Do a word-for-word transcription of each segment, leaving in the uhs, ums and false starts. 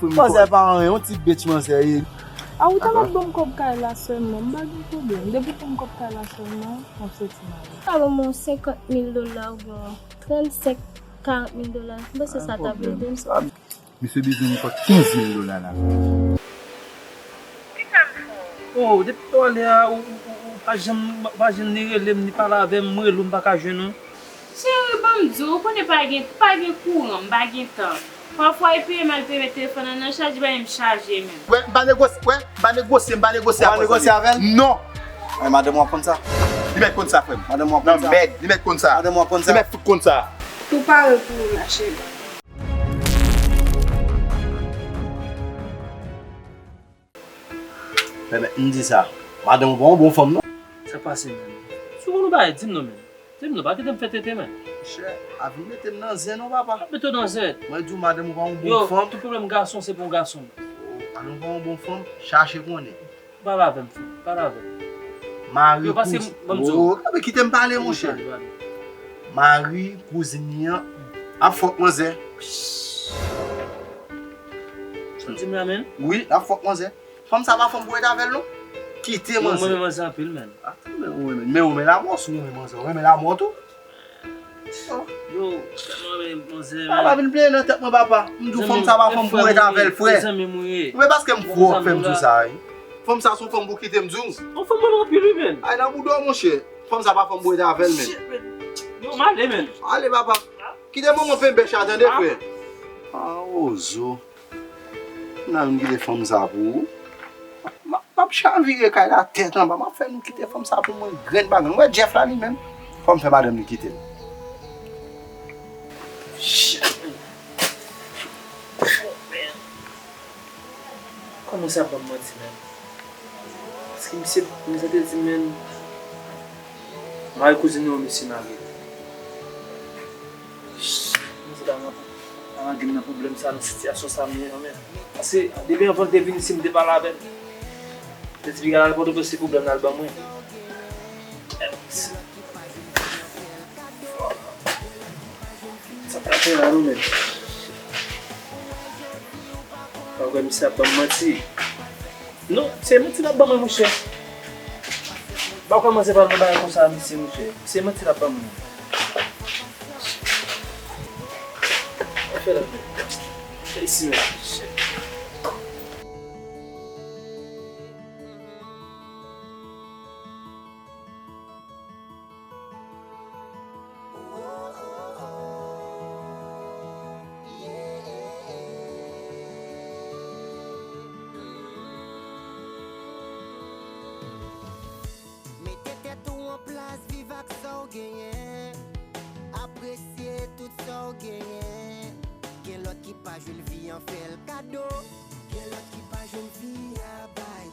Manzè pa anyen, yon ti bitch manzè ye. A ou ta va ban m kòb kay la sèlman, m pa gen pwoblèm. Depi w ban m kòb kay la sèlman, m ap soti mari. Ou ka ban m yon senkant mil dola oubyen yon trannsenk, karant mil dola. M panse sa t ap ede m. Misye bezwen nenpòt kenz mil dola la. Oh, depi w ale a, ou, ou, ou, ou pa janm, ou pa janm ni rele m, ni pale avè m, m rele w, m pa ka jwenn ou. Cheri, ban m di w, ou konnen pa gen, pa gen kouran, m pa gen tan. Pafwa, epi m al peye telefòn nan nan chaj, li pa menm chaje menm. Wè, m pa negosye, wè, m pa negosye, m pa negosye avè l. Ou pa negosye avè l? Non. Ay, madanm w ap konn sa. Li mèt konn sa, frè m. Madanm w ap konn sa. Non, mèd, li mèt konn sa. Madanm w ap konn sa. Li mèt fout konn sa. Tou pare pou ou, ma chérie. Bebe, m di sa. Madanm ou pa yon bon fanm, non. Sa k pase, menm? Si w konn yon bagay, di m non, menm. Di m non, pa kite m fè tenten, menm. Monchè, pa vin mete m nan zen, non, papa. Mete w nan zen. Mwen di w, madanm ou pa yon bon fanm. Yo, tout pwoblèm gason, se pou yon gason. Oh, madanm ou pa yon bon fanm, chache konnen. Pale avè m, frè. Pale avè m. Mari kouzen. Yo, paske m, ban m di w. Oh, men kite m pale, monchè. Pale, pale. Mari kouzen li an ap fòk manzè. Sa w di m la, menm? Wi, l ap fòk manzè. Fanm sa pa fanm pou w ret avè l, non. Kite manzè. Yo, mwen renmen manzè anpil, menm. Atann, men ou renmen, men ou renmen lanmò, si w renmen manzè, ou renmen lanmò tou. Oh. Yo, tèlman renmen manzè, menm. Papa vin plenyen nan tèt mwen, papa. M di w, fanm sa pa fanm pou w ret avè l, frè. Zanmi m ou ye. Ou wè paske m fou w ap fè m di w sa, wi. Fanm sa se yon fanm pou kite m di w. Yon fanm mwen anpil, wi, menm. Ay, nan bouda w, monchè. Fanm sa pa fanm pou w ret avè l, menm. Shit, menm. Yo, m ale, menm. Ale, papa. Kite manman penbèch a, tande, frè. Ah, ozo. Nan vin kite fanm sa pou ou. M ap, m ap chavire kay la tèt anba. M ap fè nou kite fanm sa pou mwen grenn pa grenn. Ou wè Jeff la li menm? Fò m fè madanm li kite l. Kòman sa ap ban m manti menm? Paske misye, misye te di menm mari kouzin nou an misye mare. Mwen se ta nan, ta nan gen nan pwoblèm sa, nan sitiyasyon sa m ye an, men. Paske depi anvan l te vin isit, m te pale avè l. Te di piga l al Pòtoprens, se pwoblèm l al ban mwen. Sa pa fè la non, men. Pa kwè misye ap ban m manti. Non, se manti l ap ban mwen, monchè. Pa kòmanse pale nan bagay konsa, mesye, monchè. Se manti l ap ban mwen. Fè la. Fè isi menm. Mete tèt ou an plas, viv ak sa w genyen. Apresye tout sa w genyen. Gen lòt ki pa jwenn vi an fè l kado. Gen lòt ki pa jwenn vi a bay.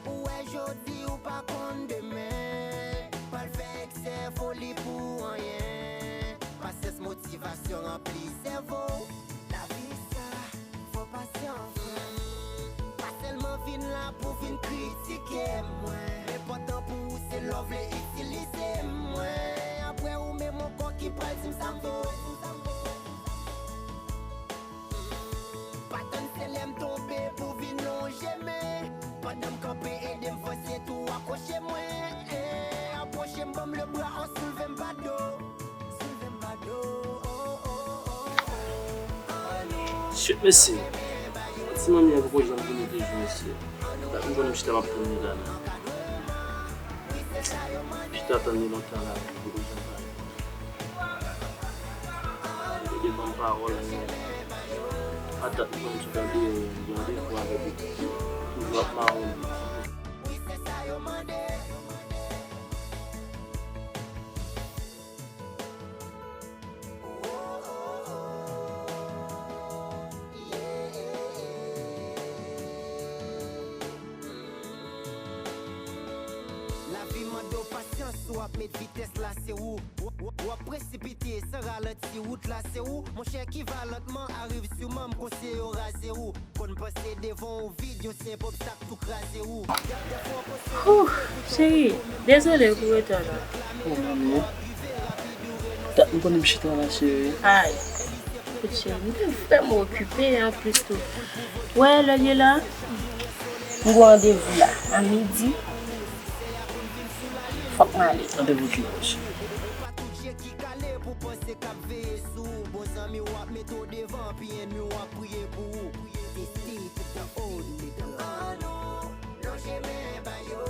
Ou wè jodi, ou pa konn demen. Pa l fè eksè foli pou anyen. Pasyans, motivasyon ranpli sèvo w. Lavi sa, fò pasyans, frè. Pa sèlman vin la pou vin kritike mwen. Enpòtan pou ou se lè w vle itilize mwen. Apre ou menm ankò ki pral di m sa m fè w. Pa tann se lè m tonbe pou vin lonje men. Pandan m kanpe, ede m vanse tou, akwoche mwen. Eh, apwoche m, ban m lebra an, soulve m pa do. Soulve m pa do. Oh, oh, oh, oh. Shit, mesye. Ti manmi an poko janm vini toujou, mesye. Dat m konnen m chita m ap tann li la menm. M chita tann li lontan la, li poko janm vini. Li te ban m pawòl, men a dat m konn sou gade, yon defo avèk li. Toujou ap mawon. Lavi mande w pasyans, ou ap met vitès la, se ou. W, w, w ap presipite san ralanti, wout la se ou. Monchè, ki va lantman, ariv siman, m konseye w raze ou. Konn panse devan ou vid, yon senp obstak tou kraze ou. Ouh, cheri, dezole pou retard la. Oh, manmi. Dat m konnen m chita la, cheri. Ay. Cheri, m te vrèman okipe anplis tou. Wè, lè l ye la, m gen randevou la, a midi. Fòk m ale. Randevou ki bò, cheri? Lonje men ba yo,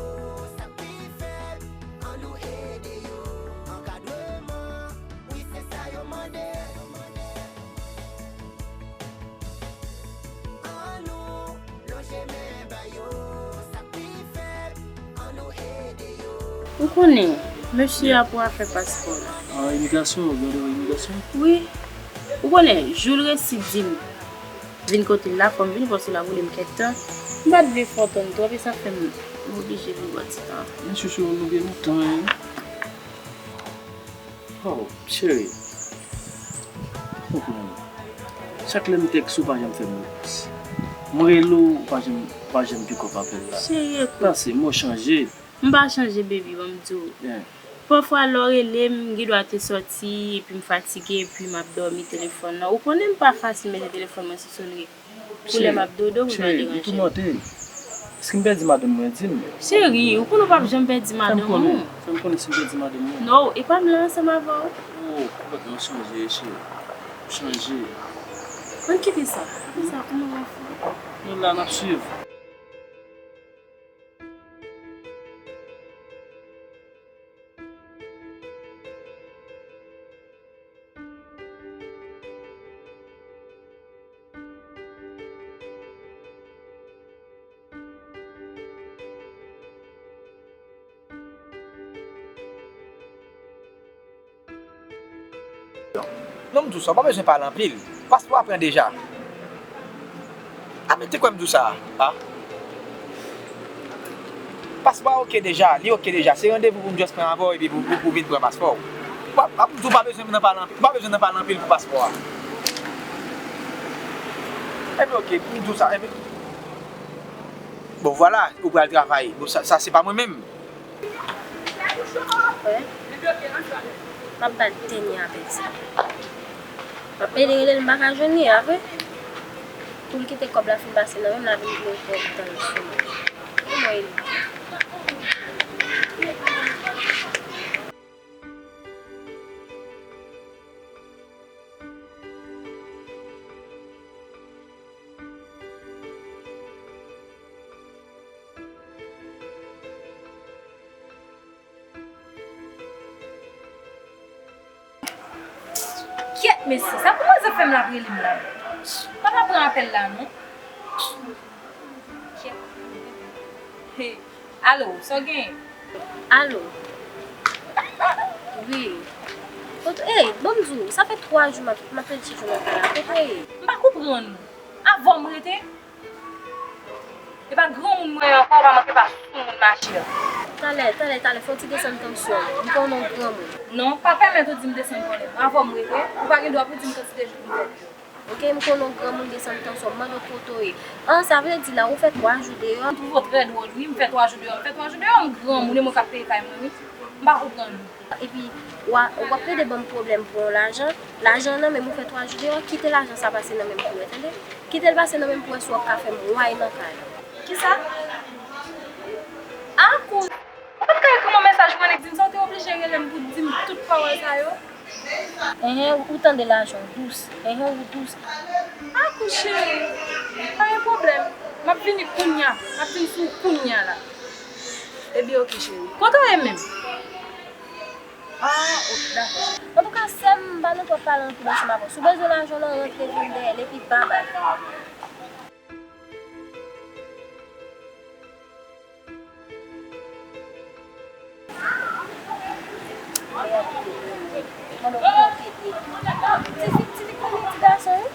sa k pi fèb, ann nou ede yo. Ankadreman, wi, se sa yo mande. Ann nou lonje men ba yo, sa k pi fèb, ann nou ede yo. Ou konnen, mesye a pou afè paspò la. Ah, imigrasyon, ou gade imigrasyon? Wi. Ou konnen, jou l resi di m vin kote l la, fò m vini, paske l ap woule m kèk tan. M pa t vle fè w tann twòp, e sa fè m, m oblije vin bò ti tan. Men chouchou, nou gen lontan, wi. Oh, cheri. Ou konprann. Chak lè m tèks ou, pa janm fè m repons. Mwen rele w, ou pa janm, ou pa janm pikòp apèl la. Cheri, ekout. Pase, mwen chanje. M pa chanje, baby, ban m di w. Pafwa, lè w rele m, m gen dwa te sòti, epi m fatige, epi m ap dòmi telefòn nan. Ou konnen m pa fasil mete telefòn mwen sou sonri. Pou lè m ap dodo, pou l pa deranje m. Cheri, ou toumante. Èske m pèdi madanm mwen, di m? Cheri, ou konnen w p ap janm pèdi madanm ou. Fè m konnen, fè m konnen si m pèdi madanm mwen. Non, e pa m la ansanm avè w. Oh, konpòtman w chanje, cheri. Ou chanje. Ann kite sa. Kite sa, kòman w ap fè? Nou la, n ap swiv. Non, m di w sa, w pa bezwen pale anpil. Paspò a pran deja. A, men te kwè m di w sa a. Paspò a oke deja, li oke deja. Se randevou pou m just pran avè w epi pou, pou, pou vin pran paspò w. W pa, m di w pa bezwen nan pale anpil, w pa bezwen nan pale anpil pou paspò a. Enben oke, m di w sa, enben. Bon, vwala, ou pral travay. Bon, sa, sa se pa mwen menm. Wè. M ap ba l dènye apèl sa. M ap rele, rele l, m pa ka jwenn li a vre. Pou l kite kòb la fin pase nan men m, l a vin vle kòb tan l sou mwen. Kòman e li? Kyèt, mesye, sa pou manzè fè m l ap rele m la? Pa, pa pran apèl la, non. Kyèt. Hey. Alo, sa w genyen? Alo. Wi. Kot, ey, ban m di w, sa fè twa jou m ap, m ap rele Chouchou nan kay la. Kote w ye? M pa konprann ou. Avè w m rete? E pa granmoun mwen ye ankò, ou pa manke pa soumoun, machè. Talè, talè, talè, fò w ti desann tansyon w. M konnen w granmoun. Non, pa pèmèt ou di m desann kòlè m. Avè w m rete, ou pa gen dwa pou di m kantite jou pou m fè pou ou. Oke, m konnen w granmoun, desann tansyon, m mande w kote w ye. An, sa vle di la, ou fè twa jou deyò? M twouve w trè dwòl, wi, m fè twa jou deyò. M fè twa jou deyò, m granmoun, e mwen k ap peye kay mwen, wi. M pa konprann ou. Epi, w a, w ap plede ban m pwoblèm pou yon lajan. Lajan nan men m, ou fè twa jou deyò, kite lajan sa pase nan men m pou wè, tande? Kite l pase nan men m pou wè si w ap ka fè m wayy nan kay la. Kisa? Akoz ou pa t ka ekri m yon mesaj pou nèk di m sa, ou te oblije rele m pou di m tout pawòl sa yo? Enhen, ou tande lajan w dous. Enhen, ou dous. Akoz cheri, pa gen pwoblèm. M ap vini kounya. M ap vin sou ou kounya la. Ebyen, oke, cheri. Kote w ye menm? Ah, oke, dakò. Antouka, sè m, m pa nan twòp pale anpil ansanm avè w. Si w bezwen lajan w nan, rantre vin dèyè l, epi babay. Ti fi, ti fi k renmen ti gason, wi.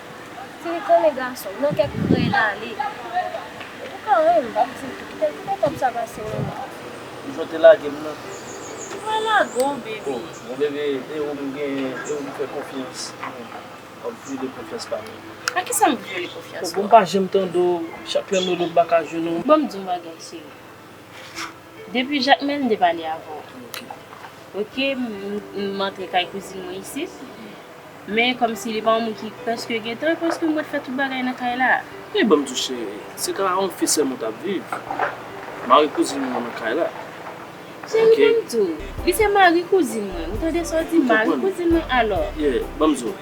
Ti fi k renmen gason. Nan kèk krèy l ale. Ou ka renmen m, m p ap di l tou. Kite l, kite kòb sa pase menm. Jan w te lage m nan. M pa lage w, baby. Oh, mon bebe, e ou m genyen, e ou m fè konfyans. W ap vyole konfyans pa m. A kisa m vyole konfyans ou? Bon, m pa janm tande w. Chak lè m rele w, m pa ka jwenn ou. Bon, m di w yon bagay, cheri. Depi Jakmèl, m te pale avè w. Ok. Ok, m, m antre kay kouzin mwen isit. Men kòmsi li pa yon moun ki prèske gen tan, e prèske m ret fè tout bagay nan kay la. E ban m di w cheri, se ka yon fi sèlman w t ap viv. Mari kouzin mwen nan kay la. Cheri, ban m di w, li se mari kouzin mwen. Ou tande sa w di? Mari kouzin mwen alò. Yeah, ban m di w.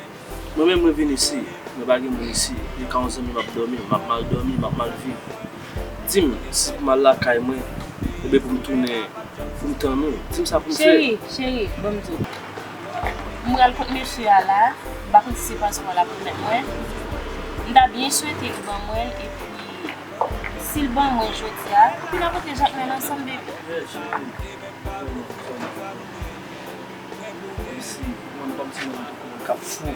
Mwen menm mwen vin isi, mwen pa gen moun isi. Li ka yon zanmi m ap dòmi, m ap mal dòmi, m ap mal viv. Di m si pou m al lakay mwen, oubyen pou m tounen, pou m tann ou. Di m sa pou m fè. Cheri, cheri, ban m di w. M pral kot mesye a la, m pa konn si se paspò l ap remèt mwen. M ta byen swete li ban mwen l, epi si l ban mwen jodi a, epi n a pote Jakmèl ansanm, baby. Yeah, cheri. Kòmsi, mwen, kòmsi mwen k ap fou.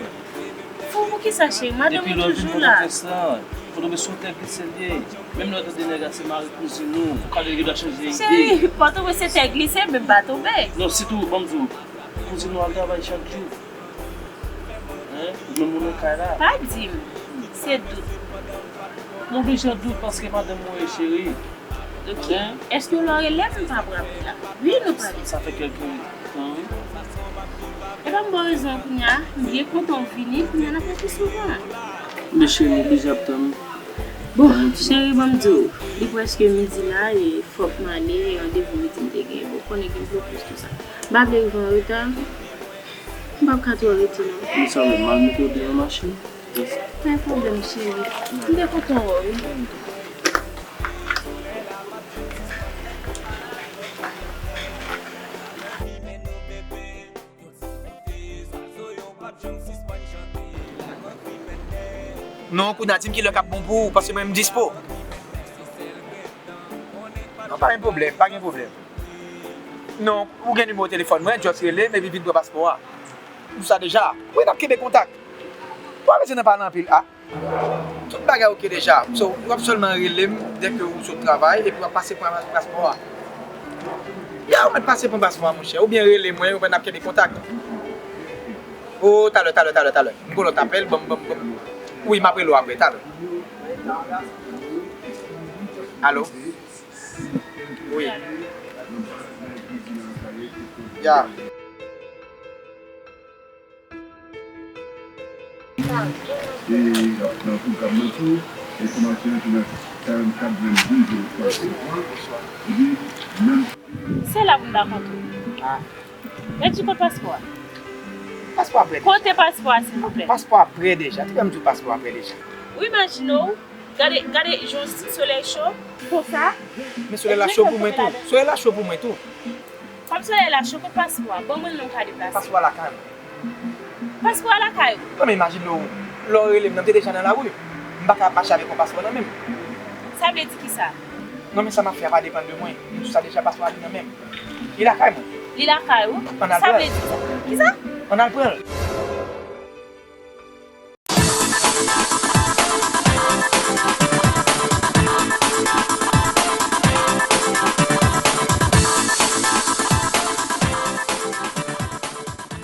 Fou pou kisa, cheri? Madanm ou toujou la. Epi lè w vin Pòtoprens lan, Pòtoprens se yon tè glise l ye. Menm lè w tande nèg la se mari kouzin ou, ou ka gen dwa chanje ide. Cheri, Pòtoprens se tè glise, men bato bèk. Non, sitou, ban m di w, kouzin ou al travay chak jou. Hein? Ou menm ou nan kay la. Pa di m, se dout. M oblije dout paske madanm mwen ye, cheri. Ok. Hein? Èske lè w rele m, m pa pran apèl la? Wi, nou pale. Sa fè kèlke tan, wi. Epa m ba w rezon kounye a, m byen kontan w vini, kounye a n ap wè pi souvan. Men cheri, m oblije ap tann ou. Bon, cheri, ban m di w, li prèske midi la, e fòk m ale, e randevou midi m te gen. Bon, ou konnen gen blokis, tou sa. M pa vle rive an reta, m p ap ka twò rete, non. Men sa nòmal, mete w deyò machin. Pa gen pwoblèm, cheri. M te kontan wè w, wi. Non, kounye a, di m kilè k ap bon pou ou, paske mwen m dispo. Non, pa gen pwoblèm, pa gen pwoblèm. Non, ou gen nimewo telefòn mwen, just rele m epi vin pran paspò a. Ou sa deja. Wi, n ap kenbe kontak. Pa bezwen nan pale anpil, a. Tout bagay oke deja. So, w ap sèlman rele m dèke ou sot travay epi w ap pase pran paspò a. Ya, ou mèt pase pran paspò a, monchè. Oubyen rele mwen, oubyen n ap kenbe kontak. O, talè, talè, talè, talè. M gon lòt apèl, ban m, ban m, ban m. Wi, m ap rele w apre, talè. Alo? Wi. Ya. E nan pwogram nan tou, enfòmasyon yo te nan karannkat venndez zewo twa zewo twa, epi menm. Se la pou m rakonte w. Ah. Redi, kote paspò a? Paspò a prè deja. Kote paspò a, silvouplè? Paspò a prè deja. Te fè m di w paspò a prè deja. Ou imajine w, gade, gade jan solèy cho konsa. Men solèy la cho pou mwen tou. Solèy la cho pou mwen tou. Kòm solèy la cho, kote paspò a? Ban mwen l non, m ka deplase. Paspò a lakay mwen. Paspò a lakay ou? Non, men imajine w, lè w rele m nan, m te deja nan lari. M pa ka ap mache avèk yon paspò nan men m. Sa vle di kisa? Non, men sa m ap fè a pa depann de mwen. M di w sa deja, paspò a li nan men m. Li lakay mwen. Li lakay ou? Ann al pran l. Sa vle di kisa? Kisa? Ann al pran l.